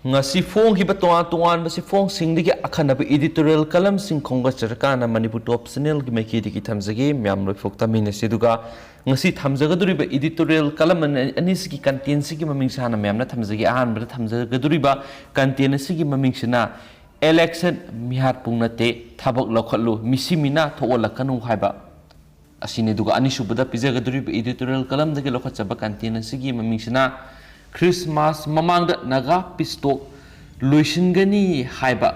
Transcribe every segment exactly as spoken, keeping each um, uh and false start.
ꯉꯁꯤ ꯐꯣꯡꯈꯤꯕ ꯇꯣꯉꯥꯟ ꯇꯣꯉꯥꯟꯕ ꯆꯦꯐꯣꯡꯁꯤꯡꯗꯒꯤ ꯑꯈꯟꯅꯕ editorial columnꯁꯤꯡ ꯈꯣꯝꯒꯠꯆꯔꯀꯥꯟꯗ Manipur Top Channelꯒꯤ ꯃꯥꯏꯀꯩꯗꯒꯤ ꯊꯝꯖꯒꯦ꯫ ꯃꯌꯥꯝ ꯂꯣꯏꯐꯥꯎ ꯇꯥꯃꯤꯟꯅꯁꯤ꯫ ꯑꯗꯨꯒ ꯉꯁꯤ ꯊꯝꯖꯒꯗꯧꯔꯤꯕ editorial column ꯑꯅꯤ-, ꯑꯅꯤꯁꯤꯒꯤ contentꯁꯤꯒꯤ ꯃꯃꯤꯡꯁꯦ ꯍꯥꯟꯅ ꯃꯌꯥꯝꯅ ꯊꯝꯖꯒꯦ꯫ ꯑꯍꯥꯟꯕꯗ ꯊꯝꯖꯒꯗꯧꯔꯤꯕ content ꯑꯁꯤꯒꯤ ꯃꯃꯤꯡꯁꯤꯅ "Election ꯃꯤꯍꯥꯠ ꯄꯨꯡ ꯅꯠꯇꯦ, ꯊꯕꯛ ꯂꯧꯈꯠꯂꯨ, ꯃꯤꯁꯤ ꯃꯤꯅꯥ ꯊꯣꯛꯍꯜꯂꯛꯀꯅꯨ" ꯍꯥꯏꯕ ꯑꯁꯤꯅꯤ꯫ ꯑꯗꯨꯒ ꯑꯅꯤꯁꯨꯕꯗ ꯄꯤꯖꯒꯗꯧꯔꯤꯕ editorial columnꯗꯒꯤ ꯂꯧꯈꯠꯆꯕ content ꯑꯁꯤꯒꯤ ꯃꯃꯤꯡꯁꯤꯅ "Christmas ꯃꯃꯥꯡꯗ ꯅꯥꯒꯥ peace talk ꯂꯣꯏꯁꯤꯟꯒꯅꯤ" ꯍꯥꯏꯕ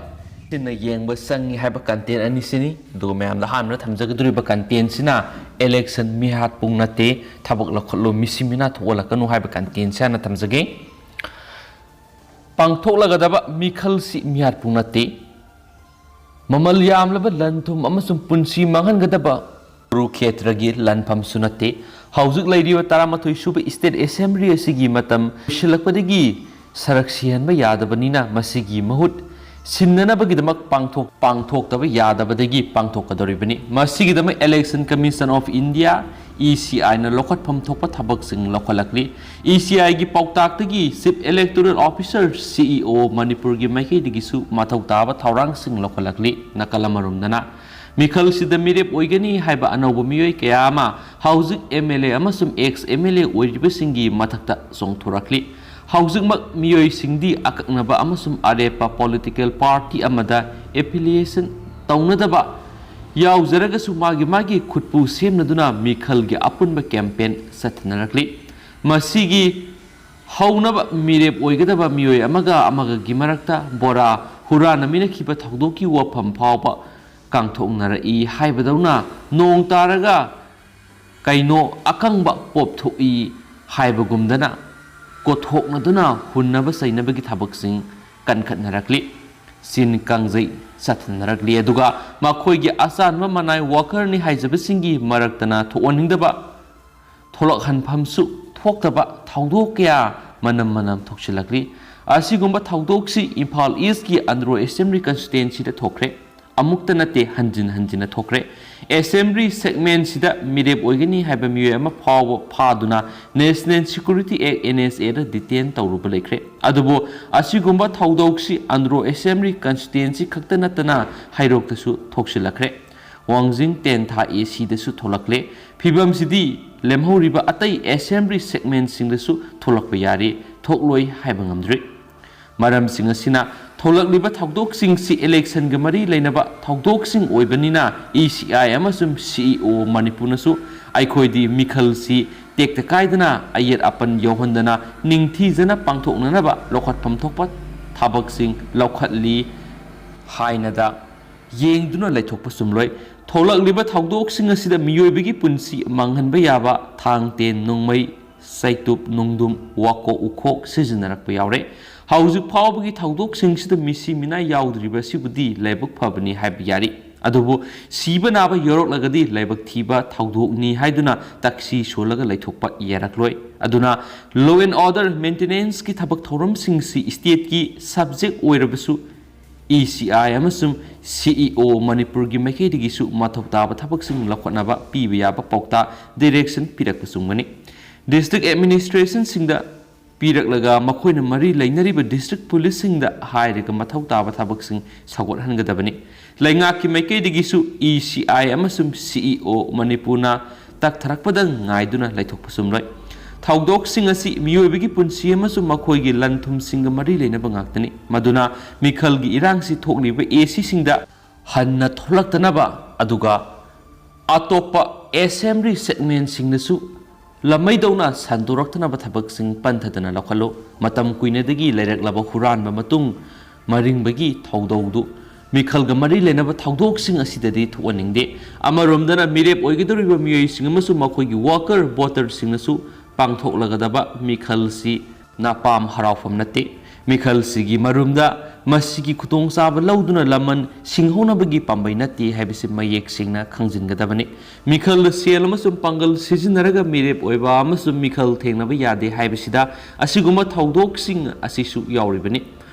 ꯑꯁꯤꯅ ꯌꯦꯡꯕ ꯆꯪꯉꯤ ꯍꯥꯏꯕ content ꯑꯅꯤꯁꯤꯅꯤ꯫ ꯑꯗꯨꯒ ꯃꯌꯥꯝꯗ ꯑꯍꯥꯟꯕꯗ ꯊꯝꯖꯒꯗꯧꯔꯤꯕ contentꯁꯤꯅ "Election ꯃꯤꯍꯥꯠ ꯄꯨꯡ ꯅꯠꯇꯦ, ꯊꯕꯛ ꯂꯧꯈꯠꯂꯨ, ꯃꯤꯁꯤ ꯃꯤꯅꯥ ꯊꯣꯛꯍꯜꯂꯛꯀꯅꯨ" ꯍꯥꯏꯕ contentꯁꯤ ꯍꯥꯟꯅ ꯊꯝꯖꯒꯦ꯫ ꯄꯥꯡꯊꯣꯛꯂꯒꯗꯕ ꯃꯤꯈꯜꯁꯤ ꯃꯤꯍꯥꯠ ꯄꯨꯡ ꯅꯠꯇꯦ꯫ ꯃꯃꯜ ꯌꯥꯝꯂꯕ ꯂꯟ ꯊꯨꯝ ꯑꯃꯁꯨꯡ ꯄꯨꯟꯁꯤ ꯃꯥꯡꯍꯟꯒꯗꯕ ꯀꯨꯔꯨꯈꯦꯇ꯭ꯔꯒꯤ ꯂꯥꯟꯐꯝꯁꯨ ꯅꯠꯇꯦ꯫ ꯍꯧꯖꯤꯛ ꯂꯩꯔꯤꯕ ꯇꯔꯥꯃꯥꯊꯣꯏ ꯁꯨꯕ State Assembly ꯑꯁꯤꯒꯤ ꯃꯇꯝ ꯂꯣꯏꯁꯤꯜꯂꯛꯄꯗꯒꯤ ꯁꯔꯛ ꯁꯤꯍꯟꯕ ꯌꯥꯗꯕꯅꯤꯅ ꯃꯁꯤꯒꯤ ꯃꯍꯨꯠ ꯁꯤꯟꯅꯅꯕꯒꯤꯗꯃꯛ ꯄꯥꯡꯊꯣꯛ-, ꯄꯥꯡꯊꯣꯛꯇꯕ ꯌꯥꯗꯕꯗꯒꯤ ꯄꯥꯡꯊꯣꯛꯀꯗꯧꯔꯤꯕꯅꯤ꯫ ꯃꯁꯤꯒꯤꯗꯃꯛ Election Commission of India, ECIꯅ ꯂꯧꯈꯠꯐꯝ ꯊꯣꯛꯄ ꯊꯕꯛꯁꯤꯡ ꯂꯧꯈꯠꯂꯛꯂꯤ꯫ ECIꯒꯤ ꯄꯥꯎꯇꯥꯛꯇꯒꯤ Chief Electoral Officer, CEO, ꯃꯅꯤꯄꯨꯔꯒꯤ ꯃꯥꯏꯀꯩꯗꯒꯤꯁꯨ ꯃꯊꯧ ꯇꯥꯕ ꯊꯧꯔꯥꯡꯁꯤꯡ ꯂꯧꯈꯠꯂꯛꯂꯤ꯫ ꯅꯥꯀꯜ ꯑꯃꯔꯣꯝꯗꯅ ꯃꯤꯈꯜꯁꯤꯗ ꯃꯤꯔꯦꯞ ꯑꯣꯏꯒꯅꯤ ꯍꯥꯏꯕ ꯑꯅꯧꯕ ꯃꯤꯑꯣꯏ ꯀꯌꯥ ꯑꯃ ꯍꯧꯖꯤꯛ MLA ꯑꯃꯁꯨꯡ ex MLA ꯑꯣꯏꯔꯤꯕꯁꯤꯡꯒꯤ ꯃꯊꯛꯇ ꯆꯣꯡꯊꯣꯔꯛꯂꯤ꯫ ꯍꯧꯖꯤꯛꯃꯛ ꯃꯤꯑꯣꯏꯁꯤꯡꯗꯤ ꯑꯀꯛꯅꯕ ꯑꯃꯁꯨꯡ ꯑꯔꯦꯞꯄ political party ꯑꯃꯗ affiliation ꯇꯧꯅꯗꯕ ꯌꯥꯎꯖꯔꯒꯁꯨ ꯃꯥꯒꯤ ꯃꯥꯒꯤ ꯈꯨꯠꯄꯨ ꯁꯦꯝꯅꯗꯨꯅ ꯃꯤꯈꯜꯒꯤ ꯑꯄꯨꯟꯕ campaign ꯆꯠꯊꯅꯔꯛꯂꯤ꯫ ꯃꯁꯤꯒꯤ ꯍꯧꯅꯕ ꯃꯤꯔꯦꯞ ꯑꯣꯏꯒꯗꯕ ꯃꯤꯑꯣꯏ ꯑꯃꯒ ꯑꯃꯒꯒꯤ ꯃꯔꯛꯇ ꯕꯣꯔꯥ ꯍꯨꯔꯥꯟꯅꯃꯤꯅꯈꯤꯕ ꯊꯧꯗꯣꯛꯀꯤ ꯋꯥꯐꯝ ꯐꯥꯎꯕ ꯀꯥꯡꯊꯣꯛꯅꯔꯛꯏ ꯍꯥꯏꯕꯗꯧꯅ ꯅꯣꯡ ꯇꯥꯔꯒ ꯀꯩꯅꯣ ꯑꯀꯪꯕ ꯄꯣꯞꯊꯣꯛꯏ ꯍꯥꯏꯕꯒꯨꯝꯗꯅ ꯀꯣꯊꯣꯛꯅꯗꯨꯅ ꯍꯨꯟꯅꯕ ꯆꯩꯅꯕꯒꯤ ꯊꯕꯛꯁꯤꯡ ꯀꯟꯈꯠꯅꯔꯛꯂꯤ꯫ ꯆꯤꯟ ꯀꯥꯡꯖꯩ ꯆꯠꯊꯅꯔꯛꯂꯤ꯫ ꯑꯗꯨꯒ ꯃꯈꯣꯏꯒꯤ ꯑꯆꯥꯟꯕ ꯃꯅꯥꯏ workerꯅꯤ ꯍꯥꯏꯖꯕꯁꯤꯡꯒꯤ ꯃꯔꯛꯇꯅ ꯊꯣꯛꯍꯟꯅꯤꯡꯗꯕ ꯊꯣꯛꯂꯛꯍꯟꯐꯝꯁꯨ ꯊꯣꯛꯇꯕ ꯊꯧꯗꯣꯛ ꯀꯌꯥ ꯃꯅꯝ ꯃꯅꯝ ꯊꯣꯛꯆꯤꯜꯂꯛꯂꯤ꯫ ꯑꯁꯤꯒꯨꯝꯕ ꯊꯧꯗꯣꯛꯁꯤ ꯏꯝꯐꯥꯜ Eastꯀꯤ ꯑꯟꯗ꯭ꯔꯣ Assembly Constituencyꯗ ꯊꯣꯛꯈ꯭ꯔꯦ꯫ ꯑꯃꯨꯛꯇ ꯅꯠꯇꯦ, ꯍꯟꯖꯤꯟ ꯍꯟꯖꯤꯟꯅ ꯊꯣꯛꯈ꯭ꯔꯦ꯫ ꯑꯦꯁꯦꯝꯕ꯭ꯂꯤ ꯁꯦꯒꯃꯦꯟꯁꯤꯗ ꯃꯤꯔꯦꯞ ꯑꯣꯏꯒꯅꯤ ꯍꯥꯏꯕ ꯃꯤꯑꯣꯏ ꯑꯃ ꯐꯥꯎꯕ ꯐꯥꯗꯨꯅ National Security Act, NSA ꯗ ꯗꯤꯇꯦꯟ ꯇꯧꯔꯨꯕ ꯂꯩꯈ꯭ꯔꯦ꯫ ꯑꯗꯨꯕꯨ ꯑꯁꯤꯒꯨꯝꯕ ꯊꯧꯗꯣꯛꯁꯤ ꯑꯟꯗ꯭ꯔꯣ ꯑꯦꯁꯦꯝꯕ꯭ꯂꯤ ꯀꯟꯁꯇꯤꯇ꯭ꯋꯦꯟꯁꯤ ꯈꯛꯇ ꯅꯠꯇꯅ ꯍꯩꯔꯣꯛꯇꯁꯨ ꯊꯣꯛꯁꯤꯜꯂꯛꯈ꯭ꯔꯦ꯫ ꯋꯥꯡꯖꯤꯡ ꯇꯦꯟꯊꯥ ꯑꯦ ꯁꯤꯗꯁꯨ ꯊꯣꯛꯂꯛꯂꯦ꯫ ꯐꯤꯕꯝꯁꯤꯗꯤ ꯂꯦꯝꯍꯧꯔꯤꯕ ꯑꯇꯩ ꯑꯦꯁꯦꯝꯕ꯭ꯂꯤ ꯁꯦꯒꯃꯦꯟꯁꯤꯡꯗꯁꯨ ꯊꯣꯛꯂꯛꯄ ꯌꯥꯔꯤ, ꯊꯣꯛꯂꯣꯏ ꯍꯥꯏꯕ ꯉꯝꯗ꯭ꯔꯤ꯫ ꯃꯔꯝꯁꯤꯡ ꯑꯁꯤꯅ ꯊꯣꯛꯂꯛꯂꯤꯕ ꯊꯧꯗꯣꯛꯁꯤꯡꯁꯤ ꯏꯂꯦꯛꯁꯟꯒ ꯃꯔꯤ ꯂꯩꯅꯕ ꯊꯧꯗꯣꯛꯁꯤꯡ ꯑꯣꯏꯕꯅꯤꯅ ꯏ ꯁꯤ ꯑꯥꯏ ꯑꯃꯁꯨꯡ ꯁꯤ ꯏ ꯑꯣ ꯃꯅꯤꯄꯨꯔꯅꯁꯨ ꯑꯩꯈꯣꯏꯗꯤ ꯃꯤꯈꯜꯁꯤ ꯇꯦꯛꯇ ꯀꯥꯏꯗꯅ ꯑꯌꯦꯠ ꯑꯄꯟ ꯌꯥꯎꯍꯟꯗꯅ ꯅꯤꯡꯊꯤꯖꯅ ꯄꯥꯡꯊꯣꯛꯅꯅꯕ ꯂꯧꯈꯠꯐꯝ ꯊꯣꯛꯄ ꯊꯕꯛꯁꯤꯡ ꯂꯧꯈꯠꯂꯤ ꯍꯥꯏꯅꯗ ꯌꯦꯡꯗꯨꯅ ꯂꯩꯊꯣꯛꯄ ꯆꯨꯝꯂꯣꯏ꯫ ꯊꯣꯛꯂꯛꯂꯤꯕ ꯊꯧꯗꯣꯛꯁꯤꯡ ꯑꯁꯤꯗ ꯃꯤꯑꯣꯏꯕꯒꯤ ꯄꯨꯟꯁꯤ ꯃꯥꯡꯍꯟꯕ ꯌꯥꯕ ꯊꯥꯡ, ꯇꯦꯟ, ꯅꯣꯡꯃꯩ, ꯆꯩꯇꯨꯞ, ꯅꯨꯡꯗꯨꯝ, ꯋꯥꯀꯣꯛ, ꯎꯈꯣꯛ ꯁꯤꯖꯤꯟꯅꯔꯛꯄ ꯌꯥꯎꯔꯦ꯫ ꯍꯧꯖꯤꯛ ꯐꯥꯎꯕꯒꯤ ꯊꯧꯗꯣꯛꯁꯤꯡꯁꯤꯗ ꯃꯤꯁꯤ ꯃꯤꯅꯥ ꯌꯥꯎꯗ꯭ꯔꯤꯕ ꯑꯁꯤꯕꯨꯗꯤ ꯂꯥꯏꯕꯛ ꯐꯕꯅꯤ ꯍꯥꯏꯕ ꯌꯥꯔꯤ꯫ ꯑꯗꯨꯕꯨ ꯁꯤꯕ ꯅꯥꯕ ꯌꯥꯎꯔꯛꯂꯒꯗꯤ ꯂꯥꯏꯕꯛ ꯊꯤꯕ ꯊꯧꯗꯣꯛꯅꯤ ꯍꯥꯏꯗꯨꯅ ꯇꯛꯁꯤ ꯁꯣꯜꯂꯒ ꯂꯩꯊꯣꯛꯄ ꯌꯥꯔꯛꯂꯣꯏ꯫ ꯑꯗꯨꯅ law and order maintenanceꯀꯤ ꯊꯕꯛ ꯊꯧꯔꯝꯁꯤꯡꯁꯤ stateꯀꯤ subject ꯑꯣꯏꯔꯕꯁꯨ ꯏ ꯁꯤ ꯑꯥꯏ ꯑꯃꯁꯨꯡ ꯁꯤ ꯏ ꯑꯣ ꯃꯅꯤꯄꯨꯔꯒꯤ ꯃꯥꯏꯀꯩꯗꯒꯤꯁꯨ ꯃꯊꯧ ꯇꯥꯕ ꯊꯕꯛꯁꯤꯡ ꯂꯧꯈꯠꯅꯕ ꯄꯤꯕ ꯌꯥꯕ ꯄꯥꯎꯇꯥꯛ, direction ꯄꯤꯔꯛꯄ ꯆꯨꯝꯒꯅꯤ꯫ District administrationꯁꯤꯡꯗ ꯄꯤꯔꯛꯂꯒ ꯃꯈꯣꯏꯅ ꯃꯔꯤ ꯂꯩꯅꯔꯤꯕ district policeꯁꯤꯡꯗ ꯍꯥꯏꯔꯒ ꯃꯊꯧ ꯇꯥꯕ ꯊꯕꯛꯁꯤꯡ ꯁꯧꯒꯠꯍꯟꯒꯗꯕꯅꯤ꯫ ꯂꯩꯉꯥꯛꯀꯤ ꯃꯥꯏꯀꯩꯗꯒꯤꯁꯨ ꯏ ꯁꯤ ꯑꯥꯏ ꯑꯃꯁꯨꯡ ꯁꯤ ꯏ ꯑꯣ ꯃꯅꯤꯄꯨꯔꯅ ꯇꯛꯊꯔꯛꯄꯗ ꯉꯥꯏꯗꯨꯅ ꯂꯩꯊꯣꯛꯄ ꯆꯨꯝꯂꯣꯏ꯫ ꯊꯧꯗꯣꯛꯁꯤꯡ ꯑꯁꯤ ꯃꯤꯑꯣꯏꯕꯒꯤ ꯄꯨꯟꯁꯤ ꯑꯃꯁꯨꯡ ꯃꯈꯣꯏꯒꯤ ꯂꯟ ꯊꯨꯝꯁꯤꯡꯒ ꯃꯔꯤ ꯂꯩꯅꯕ ꯉꯥꯛꯇꯅꯤ꯫ ꯃꯗꯨꯅ ꯃꯤꯈꯜꯒꯤ ꯏꯔꯥꯡꯁꯤ ꯊꯣꯛꯂꯤꯕ ꯑꯦ ꯁꯤꯁꯤꯡꯗ ꯍꯟꯅ ꯊꯣꯛꯂꯛꯇꯅꯕ, ꯑꯗꯨꯒ ꯑꯇꯣꯞꯄ ꯑꯦꯁꯦꯝꯕ꯭ꯂꯤ ꯁꯦꯒꯃꯦꯟꯁꯤꯡꯗꯁꯨ ꯂꯃꯩꯗꯧꯅ ꯁꯟꯗꯣꯔꯛꯇꯅꯕ ꯊꯕꯛꯁꯤꯡ ꯄꯟꯊꯗꯅ ꯂꯧꯈꯠꯂꯨ꯫ ꯃꯇꯝ ꯀꯨꯏꯅꯗꯒꯤ ꯂꯩꯔꯛꯂꯕ ꯍꯨꯔꯥꯟꯕ ꯃꯇꯨꯡ ꯃꯔꯤꯡꯕꯒꯤ ꯊꯧꯗꯧꯗꯨ ꯃꯤꯈꯜꯒ ꯃꯔꯤ ꯂꯩꯅꯕ ꯊꯧꯗꯣꯛꯁꯤꯡ ꯑꯁꯤꯗꯗꯤ ꯊꯣꯛꯍꯟꯅꯤꯡꯗꯦ꯫ ꯑꯃꯔꯣꯝꯗꯅ ꯃꯤꯔꯦꯞ ꯑꯣꯏꯒꯗꯧꯔꯤꯕ ꯃꯤꯑꯣꯏꯁꯤꯡ ꯑꯃꯁꯨꯡ ꯃꯈꯣꯏꯒꯤ worker, voterꯁꯤꯡꯅꯁꯨ ꯄꯥꯡꯊꯣꯛꯂꯒꯗꯕ ꯃꯤꯈꯜꯁꯤ ꯅꯄꯥꯝ ꯍꯔꯥꯎꯐꯝ ꯅꯠꯇꯦ꯫ ꯃꯤꯈꯜꯁꯤꯒꯤ ꯃꯔꯨꯝꯗ ꯃꯁꯤꯒꯤ ꯈꯨꯗꯣꯡꯆꯥꯕ ꯂꯧꯗꯨꯅ ꯂꯃꯟ ꯁꯤꯡꯍꯧꯅꯕꯒꯤ ꯄꯥꯝꯕꯩ ꯅꯠꯇꯦ ꯍꯥꯏꯕꯁꯤ ꯃꯌꯦꯛ ꯁꯦꯡꯅ ꯈꯪꯖꯤꯟꯒꯗꯕꯅꯤ꯫ ꯃꯤꯈꯜꯗ ꯁꯦꯜ ꯑꯃꯁꯨꯡ ꯄꯥꯡꯒꯜ ꯁꯤꯖꯤꯟꯅꯔꯒ ꯃꯤꯔꯦꯞ ꯑꯣꯏꯕ ꯑꯃꯁꯨꯡ ꯃꯤꯈꯜ ꯊꯦꯡꯅꯕ ꯌꯥꯗꯦ ꯍꯥꯏꯕꯁꯤꯗ ꯑꯁꯤꯒꯨꯝꯕ ꯊꯧꯗꯣꯛꯁꯤꯡ ꯑꯁꯤꯁꯨ ꯌꯥꯎꯔꯤꯕꯅꯤ꯫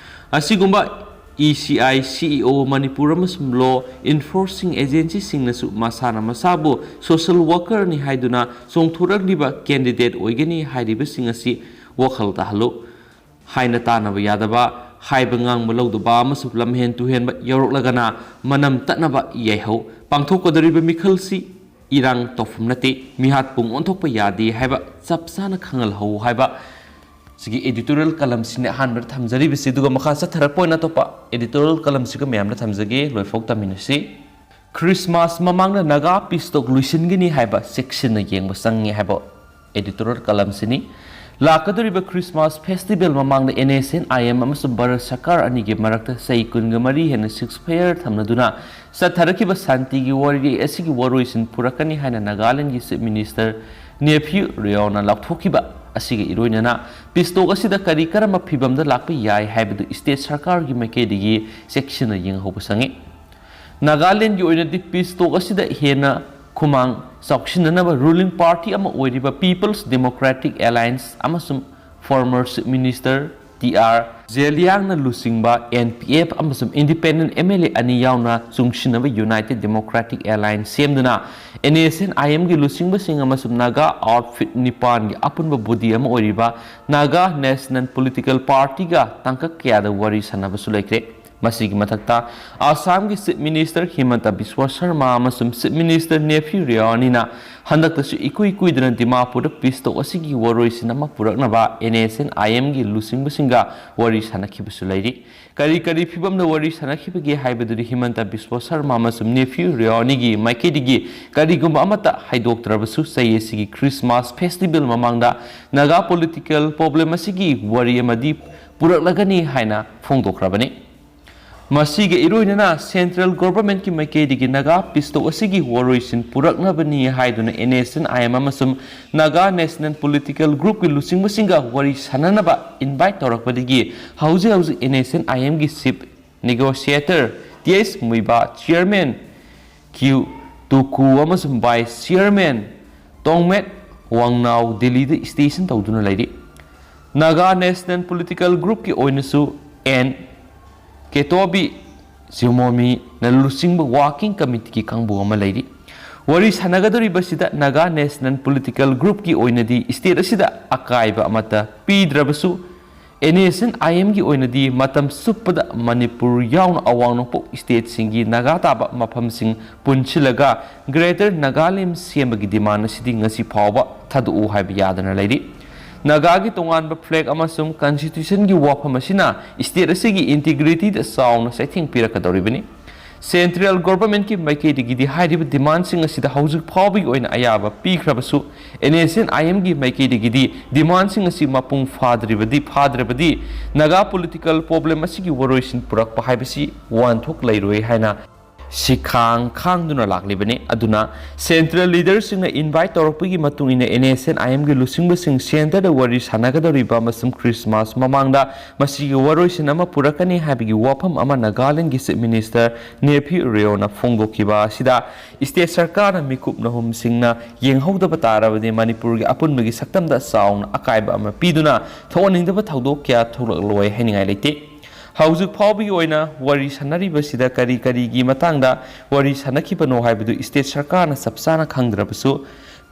ꯑꯁꯤꯒꯨꯝꯕ E C I, C E O, Manipur ꯑꯃꯁꯨꯡ law enforcing agencyꯁꯤꯡꯅꯁꯨ ꯃꯁꯥꯅ ꯃꯁꯥꯕꯨ social workerꯅꯤ ꯍꯥꯏꯗꯨꯅ ꯆꯣꯡꯊꯣꯔꯛꯂꯤꯕ candidate ꯑꯣꯏꯒꯅꯤ ꯍꯥꯏꯔꯤꯕꯁꯤꯡ ꯑꯁꯤ ꯋꯥꯈꯜ ꯇꯥꯍꯜꯂꯨ꯫ ꯍꯥꯏꯅ ꯇꯥꯅꯕ ꯌꯥꯗꯕ, ꯍꯥꯏꯕ ꯉꯥꯡꯕ ꯂꯧꯗꯕ ꯑꯃꯁꯨꯡ ꯂꯝꯍꯦꯟ ꯇꯨꯍꯦꯟꯕ ꯌꯥꯎꯔꯛꯂꯒꯅ ꯃꯅꯝ ꯇꯠꯅꯕ ꯌꯥꯏꯍꯧ꯫ ꯄꯥꯡꯊꯣꯛꯀꯗꯧꯔꯤꯕ ꯃꯤꯈꯜꯁꯤ ꯏꯔꯥꯡ ꯇꯧꯐꯝ ꯅꯠꯇꯦ, ꯃꯤꯍꯥꯠ ꯄꯨꯡ ꯑꯣꯟꯊꯣꯛꯄ ꯌꯥꯗꯦ ꯍꯥꯏꯕ ꯆꯞ ꯆꯥꯅ ꯈꯪꯍꯜꯍꯧ ꯍꯥꯏꯕ ꯁꯤꯒꯤ editorial columnꯁꯤꯅꯤ ꯑꯍꯥꯟꯕꯗ ꯊꯝꯖꯔꯤꯕꯁꯤ꯫ ꯑꯗꯨꯒ ꯃꯈꯥ ꯆꯠꯊꯔꯛꯄ ꯑꯣꯏꯅ ꯑꯇꯣꯞꯄ editorial columnꯁꯤꯒ ꯃꯌꯥꯝꯗ ꯊꯝꯖꯒꯦ, ꯂꯣꯏꯐꯥꯎ ꯇꯝꯃꯤꯟꯅꯁꯤ꯫ ꯈ꯭ꯔꯤꯁꯃꯥꯁ ꯃꯃꯥꯡꯗ ꯅꯥꯒꯥ peace talk ꯂꯣꯏꯁꯤꯟꯒꯅꯤ ꯍꯥꯏꯕ ꯆꯦꯛꯁꯤꯟꯅ ꯌꯦꯡꯕ ꯆꯪꯉꯤ ꯍꯥꯏꯕ editorial columnꯁꯤꯅꯤ꯫ ꯂꯥꯛꯀꯗꯧꯔꯤꯕ ꯈ꯭ꯔꯤꯁꯃꯥꯁ festival ꯃꯃꯥꯡꯗ N S N I M ꯑꯃꯁꯨꯡ ꯚꯥꯔꯠ ꯁꯔꯀꯥꯔ ꯑꯅꯤꯒꯤ ꯃꯔꯛꯇ ꯆꯍꯤ ꯀꯨꯟꯒ ꯃꯔꯤ ꯍꯦꯟꯅ ceasefire ꯊꯝꯅꯗꯨꯅ ꯆꯠꯊꯔꯛꯈꯤꯕ ꯁꯥꯟꯇꯤꯒꯤ ꯋꯥꯔꯤ ꯑꯁꯤꯒꯤ ꯋꯥꯔꯣꯏꯁꯤꯟ ꯄꯨꯔꯛꯀꯅꯤ ꯍꯥꯏꯅ ꯅꯥꯒꯥꯂꯦꯟꯒꯤ Chief Minister Neiphiu Rioꯅ ꯂꯥꯎꯊꯣꯛꯈꯤꯕ ꯑꯁꯤꯒ ꯏꯔꯣꯏꯅꯅ peace talk ꯑꯁꯤꯗ ꯀꯔꯤ ꯀꯔꯝꯕ ꯐꯤꯚꯝꯗ ꯂꯥꯛꯄ ꯌꯥꯏ ꯍꯥꯏꯕꯗꯨ state ꯁꯔꯀꯥꯔꯒꯤ ꯃꯥꯏꯀꯩꯗꯒꯤ ꯆꯦꯛꯁꯤꯟꯅ ꯌꯦꯡꯍꯧꯕ ꯆꯪꯉꯤ꯫ ꯅꯥꯒꯥꯂꯦꯟꯒꯤ ꯑꯣꯏꯅꯗꯤ peace talk ꯑꯁꯤꯗ ꯍꯦꯟꯅ ꯈꯨꯃꯥꯡ ꯆꯥꯎꯁꯤꯟꯅꯅꯕ ruling party ꯑꯃ ꯑꯣꯏꯔꯤꯕ People's Democratic Alliance ꯑꯃꯁꯨꯡ former Chief Minister T R ꯖꯦꯂꯤꯌꯥꯡꯅ ꯂꯨꯆꯤꯡꯕ N P F ꯑꯃꯁꯨꯡ independent M L A ꯑꯅꯤ ꯌꯥꯎꯅ ꯆꯨꯡꯁꯤꯟꯅꯕ United Democratic Alliance ꯁꯦꯝꯗꯨꯅ N S N I Mꯒꯤ ꯂꯨꯆꯤꯡꯕꯁꯤꯡ ꯑꯃꯁꯨꯡ ꯅꯥꯒꯥ outfit ꯅꯤꯄꯥꯟꯒꯤ ꯑꯄꯨꯟꯕ body ꯑꯃ ꯑꯣꯏꯔꯤꯕ Naga National Political Partyꯒ ꯇꯥꯡꯀꯛ ꯀꯌꯥꯗ ꯋꯥꯔꯤ ꯁꯥꯟꯅꯕꯁꯨ ꯂꯩꯈ꯭ꯔꯦ꯫ ꯃꯁꯤꯒꯤ ꯃꯊꯛꯇ ꯑꯁꯥꯝꯒꯤ Chief Minister ꯍꯤꯃꯟꯇ ꯕꯤꯁ꯭ꯋ ꯁꯔꯃ ꯑꯃꯁꯨꯡ Chief Minister ꯅꯦꯐꯤꯎ ꯔꯤꯑꯣ ꯑꯅꯤꯅ ꯍꯟꯗꯛꯇꯁꯨ ꯏꯀꯨꯏ ꯀꯨꯏꯗꯅ ꯗꯤꯃꯥꯄꯨꯔꯗ peace talk ꯑꯁꯤꯒꯤ ꯋꯥꯔꯣꯏꯁꯤꯟ ꯑꯃ ꯄꯨꯔꯛꯅꯕ N S N I Mꯒꯤ ꯂꯨꯆꯤꯡꯕꯁꯤꯡꯒ ꯋꯥꯔꯤ ꯁꯥꯟꯅꯈꯤꯕꯁꯨ ꯂꯩꯔꯤ꯫ ꯀꯔꯤ ꯀꯔꯤ ꯐꯤꯚꯝꯗ ꯋꯥꯔꯤ ꯁꯥꯟꯅꯈꯤꯕꯒꯦ ꯍꯥꯏꯕꯗꯨꯗꯤ ꯍꯤꯃꯟꯇ ꯕꯤꯁ꯭ꯋ ꯁꯔꯃ ꯑꯃꯁꯨꯡ ꯅꯦꯐꯤꯎ ꯔꯤꯑꯣ ꯑꯅꯤꯒꯤ ꯃꯥꯏꯀꯩꯗꯒꯤ ꯀꯔꯤꯒꯨꯝꯕ ꯑꯃꯠꯇ ꯍꯥꯏꯗꯣꯛꯇ꯭ꯔꯕꯁꯨ, ꯆꯍꯤ ꯑꯁꯤꯒꯤ Christmas festival ꯃꯃꯥꯡꯗ ꯅꯥꯒꯥ political problem ꯑꯁꯤꯒꯤ ꯋꯥꯔꯤ ꯑꯃꯗꯤ ꯄꯨꯔꯛꯂꯒꯅꯤ ꯍꯥꯏꯅ ꯐꯣꯡꯗꯣꯛꯈ꯭ꯔꯕꯅꯤ꯫ ꯃꯁꯤꯒ ꯏꯔꯣꯏꯅꯅ central governmentꯀꯤ ꯃꯥꯏꯀꯩꯗꯒꯤ ꯅꯥꯒꯥ peace talk ꯑꯁꯤꯒꯤ ꯋꯥꯔꯣꯏꯁꯤꯟ ꯄꯨꯔꯛꯅꯕꯅꯤ ꯍꯥꯏꯗꯨꯅ N S N I M ꯑꯃꯁꯨꯡ Naga National Political Groupꯀꯤ ꯂꯨꯆꯤꯡꯕꯁꯤꯡꯒ ꯋꯥꯔꯤ ꯁꯥꯟꯅꯅꯕ invite ꯇꯧꯔꯛꯄꯗꯒꯤ ꯍꯧꯖꯤꯛ ꯍꯧꯖꯤꯛ N S N I Mꯒꯤ chief negotiator T S ꯃꯨꯏꯕꯥ, chairman Q ꯇꯨꯀꯨ ꯑꯃꯁꯨꯡ vice chairman ꯇꯣꯡꯃꯦꯠ ꯋꯥꯡꯅꯥꯎ ꯗꯤꯜꯂꯤꯗ station ꯇꯧꯗꯨꯅ ꯂꯩꯔꯤ꯫ Naga National Political Groupꯀꯤ ꯑꯣꯏꯅꯁꯨ N ꯀꯦꯇꯣꯕꯤ ꯖꯤꯃꯣꯃꯤꯅ ꯂꯨꯆꯤꯡꯕ ꯋꯥꯔꯀꯤꯡ ꯀꯃꯤꯇꯤꯒꯤ ꯀꯥꯡꯕꯨ ꯑꯃ ꯂꯩꯔꯤ꯫ ꯋꯥꯔꯤ ꯁꯥꯟꯅꯒꯗꯧꯔꯤꯕꯁꯤꯗ ꯅꯥꯒꯥ ꯅꯦꯁꯅꯦꯜ ꯄꯣꯂꯤꯇꯤꯀꯦꯜ ꯒ꯭ꯔꯨꯞꯀꯤ ꯑꯣꯏꯅꯗꯤ ꯁ꯭ꯇꯦꯠ ꯑꯁꯤꯗ ꯑꯀꯥꯏꯕ ꯑꯃꯠꯇ ꯄꯤꯗ꯭ꯔꯕꯁꯨ, ꯑꯦꯟ ꯑꯦꯁ ꯑꯦꯟ ꯑꯥꯏ ꯑꯦꯝꯒꯤ ꯑꯣꯏꯅꯗꯤ ꯃꯇꯝ ꯆꯨꯞꯄꯗ ꯃꯅꯤꯄꯨꯔ ꯌꯥꯎꯅ ꯑꯋꯥꯡ ꯅꯣꯡꯄꯣꯛ ꯁ꯭ꯇꯦꯠꯁꯤꯡꯒꯤ ꯅꯥꯒꯥ ꯇꯥꯕ ꯃꯐꯝꯁꯤꯡ ꯄꯨꯟꯁꯤꯜꯂꯒ ꯒ꯭ꯔꯦꯇꯔ ꯅꯥꯒꯥꯂꯦꯟ ꯁꯦꯝꯕꯒꯤ ꯗꯤꯃꯥꯟ ꯑꯁꯤꯗꯤ ꯉꯁꯤ ꯐꯥꯎꯕ ꯊꯥꯗꯣꯛꯎ ꯍꯥꯏꯕ ꯌꯥꯗꯅ ꯂꯩꯔꯤ꯫ ꯅꯥꯒꯥꯒꯤ ꯇꯣꯉꯥꯟꯕ ꯐ꯭ꯂꯦꯒ ꯑꯃꯁꯨꯡ ꯀꯟꯁꯇꯤꯇ꯭ꯌꯨꯁꯟꯒꯤ ꯋꯥꯐꯝ ꯑꯁꯤꯅ ꯁ꯭ꯇꯦꯠ ꯑꯁꯤꯒꯤ ꯏꯟꯇꯤꯒ꯭ꯔꯤꯇꯤꯗ ꯆꯥꯎꯅ ꯆꯩꯊꯦꯡ ꯄꯤꯔꯛꯀꯗꯧꯔꯤꯕꯅꯤ꯫ ꯁꯦꯟꯇ꯭ꯔꯦꯜ ꯒꯣꯚꯔꯟꯃꯦꯟꯠꯀꯤ ꯃꯥꯏꯀꯩꯗꯒꯤꯗꯤ ꯍꯥꯏꯔꯤꯕ ꯗꯤꯃꯥꯟꯁꯤꯡ ꯑꯁꯤꯗ ꯍꯧꯖꯤꯛ ꯐꯥꯎꯕꯒꯤ ꯑꯣꯏꯅ ꯑꯌꯥꯕ ꯄꯤꯈ꯭ꯔꯕꯁꯨ, ꯑꯦꯟ ꯑꯦꯁ ꯑꯦꯟ ꯑꯥꯏ ꯑꯦꯝꯒꯤ ꯃꯥꯏꯀꯩꯗꯒꯤꯗꯤ ꯗꯤꯃꯥꯟꯁꯤꯡ ꯑꯁꯤ ꯃꯄꯨꯡ ꯐꯥꯗ꯭ꯔꯤꯕꯗꯤ, ꯐꯥꯗ꯭ꯔꯕꯗꯤ ꯅꯥꯒꯥ ꯄꯣꯂꯤꯇꯤꯀꯦꯜ ꯄ꯭ꯔꯣꯕ꯭ꯂꯦꯝ ꯑꯁꯤꯒꯤ ꯋꯥꯔꯣꯏꯁꯤꯟ ꯄꯨꯔꯛꯄ ꯍꯥꯏꯕꯁꯤ ꯋꯥꯍꯟꯊꯣꯛ ꯂꯩꯔꯣꯏ ꯍꯥꯏꯅ ꯁꯤꯈꯥꯡ ꯈꯥꯡꯗꯨꯅ ꯂꯥꯛꯂꯤꯕꯅꯤ꯫ ꯑꯗꯨꯅ ꯁꯦꯟꯇ꯭ꯔꯦꯜ ꯂꯤꯗꯔꯁꯤꯡꯅ ꯏꯟꯚꯥꯏꯠ ꯇꯧꯔꯛꯄꯒꯤ ꯃꯇꯨꯡ ꯏꯟꯅ ꯑꯦꯟ ꯑꯦꯁ ꯑꯦꯟ ꯑꯥꯏ ꯑꯦꯝꯒꯤ ꯂꯨꯆꯤꯡꯕꯁꯤꯡ ꯁꯦꯟꯇꯔꯗ ꯋꯥꯔꯤ ꯁꯥꯟꯅꯒꯗꯧꯔꯤꯕ ꯑꯃꯁꯨꯡ ꯈ꯭ꯔꯤꯁꯃꯥꯁ ꯃꯃꯥꯡꯗ ꯃꯁꯤꯒꯤ ꯋꯥꯔꯣꯏꯁꯤꯟ ꯑꯃ ꯄꯨꯔꯛꯀꯅꯤ ꯍꯥꯏꯕꯒꯤ ꯋꯥꯐꯝ ꯑꯃ ꯅꯥꯒꯥꯂꯦꯟꯒꯤ ꯆꯤꯐ ꯃꯤꯅꯤꯁꯇꯔ ꯅꯦꯐꯤ ꯔꯤꯑꯣꯅ ꯐꯣꯡꯗꯣꯛꯈꯤꯕ ꯑꯁꯤꯗ ꯁ꯭ꯇꯦꯠ ꯁꯔꯀꯥꯔꯅ ꯃꯤꯀꯨꯞ ꯅꯍꯨꯝꯁꯤꯡꯅ ꯌꯦꯡꯍꯧꯗꯕ ꯇꯥꯔꯕꯗꯤ ꯃꯅꯤꯄꯨꯔꯒꯤ ꯑꯄꯨꯟꯕꯒꯤ ꯁꯛꯇꯝꯗ ꯆꯥꯎꯅ ꯑꯀꯥꯏꯕ ꯑꯃ ꯄꯤꯗꯨꯅ ꯊꯣꯛꯍꯟꯅꯤꯡꯗꯕ ꯊꯧꯗꯣꯛ ꯀꯌꯥ ꯊꯣꯛꯂꯛꯂꯣꯏ ꯍꯥꯏꯅꯤꯡꯉꯥꯏ ꯂꯩꯇꯦ꯫ ꯍꯧꯖꯤꯛ ꯐꯥꯎꯕꯒꯤ ꯑꯣꯏꯅ ꯋꯥꯔꯤ ꯁꯥꯟꯅꯔꯤꯕꯁꯤꯗ ꯀꯔꯤ ꯀꯔꯤꯒꯤ ꯃꯇꯥꯡꯗ ꯋꯥꯔꯤ ꯁꯥꯟꯅꯈꯤꯕꯅꯣ ꯍꯥꯏꯕꯗꯨ ꯁ꯭ꯇꯦꯠ ꯁꯔꯀꯥꯔꯅ ꯆꯞ ꯆꯥꯅ ꯈꯪꯗ꯭ꯔꯕꯁꯨ,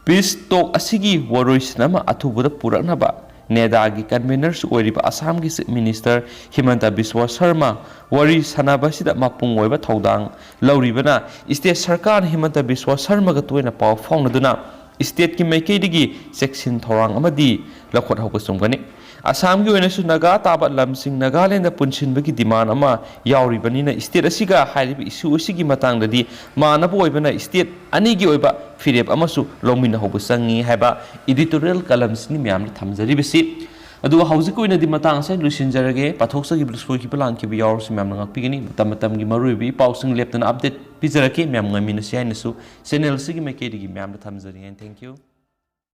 ꯄꯤꯁ ꯇꯣꯛ ꯑꯁꯤꯒꯤ ꯋꯥꯔꯣꯏꯁꯤꯟ ꯑꯃ ꯑꯊꯨꯕꯗ ꯄꯨꯔꯛꯅꯕ ꯅꯦꯗꯥꯒꯤ ꯀꯟꯚꯦꯅꯔꯁꯨ ꯑꯣꯏꯔꯤꯕ ꯑꯁꯥꯝꯒꯤ ꯆꯤꯐ ꯃꯤꯅꯤꯁꯇꯔ ꯍꯤꯃꯟꯇ ꯕꯤꯁ꯭ꯋ ꯁꯔꯃ ꯋꯥꯔꯤ ꯁꯥꯟꯅꯕ ꯑꯁꯤꯗ ꯃꯄꯨꯡ ꯑꯣꯏꯕ ꯊꯧꯗꯥꯡ ꯂꯧꯔꯤꯕꯅ ꯁ꯭ꯇꯦꯠ ꯁꯔꯀꯥꯔꯅ ꯍꯤꯃꯟꯇ ꯕꯤꯁ꯭ꯋ ꯁꯔꯃꯒ ꯇꯣꯏꯅ ꯄꯥꯎ ꯐꯥꯎꯅꯗꯨꯅ ꯁ꯭ꯇꯦꯠꯀꯤ ꯃꯥꯏꯀꯩꯗꯒꯤ ꯆꯦꯛꯁꯤꯟ ꯊꯧꯔꯥꯡ ꯑꯃꯗꯤ ꯂꯧꯈꯠꯍꯧꯕ ꯆꯨꯝꯒꯅꯤ꯫ ꯑꯁꯥꯝꯒꯤ ꯑꯣꯏꯅꯁꯨ ꯅꯥꯒꯥ ꯇꯥꯕ ꯂꯝꯁꯤꯡ ꯅꯥꯒꯥꯂꯦꯟꯗ ꯄꯨꯟꯁꯤꯟꯕꯒꯤ ꯗꯤꯃꯥꯟ ꯑꯃ ꯌꯥꯎꯔꯤꯕꯅꯤꯅ ꯁ꯭ꯇꯦꯠ ꯑꯁꯤꯒ ꯍꯥꯏꯔꯤꯕ ꯏꯁꯨ ꯑꯁꯤꯒꯤ ꯃꯇꯥꯡꯗꯗꯤ ꯃꯥꯟꯅꯕ ꯑꯣꯏꯕꯅ ꯁ꯭ꯇꯦꯠ ꯑꯅꯤꯒꯤ ꯑꯣꯏꯕ ꯐꯤꯔꯦꯞ ꯑꯃꯁꯨ ꯂꯧꯃꯤꯟꯅꯍꯧꯕ ꯆꯪꯉꯤ ꯍꯥꯏꯕ ꯏꯗꯤꯇꯣꯔꯤꯌꯦꯜ ꯀꯂꯝꯁꯤꯅꯤ ꯃꯌꯥꯝꯅ ꯊꯝꯖꯔꯤꯕꯁꯤ꯫ ꯑꯗꯨꯒ ꯍꯧꯖꯤꯛꯀꯤ ꯑꯣꯏꯅꯗꯤ ꯃꯇꯥꯡ ꯑꯁꯤꯗ ꯂꯣꯏꯁꯤꯟꯖꯔꯒꯦ꯫ ꯄꯥꯊꯣꯛꯆꯈꯤꯕ, ꯁꯣꯏꯈꯤꯕ, ꯂꯥꯟꯈꯤꯕ ꯌꯥꯎꯔꯁꯨ ꯃꯌꯥꯝꯅ ꯉꯥꯛꯄꯤꯒꯅꯤ꯫ ꯃꯇꯝ ꯃꯇꯝꯒꯤ ꯃꯔꯨꯑꯣꯏꯕ ꯏ ꯄꯥꯎꯁꯤꯡ ꯂꯦꯞꯇꯅ ꯑꯞꯗꯦꯠ ꯄꯤꯖꯔꯛꯀꯦ꯫ ꯃꯌꯥꯝ ꯉꯥꯏꯃꯤꯟꯅꯁꯤ ꯍꯥꯏꯅꯁꯨ ꯆꯦꯅꯦꯜ ꯑꯁꯤꯒꯤ ꯃꯥꯏꯀꯩꯗꯒꯤ ꯃꯌꯥꯝꯗ ꯊꯝꯖꯔꯤ꯫ And thank you꯫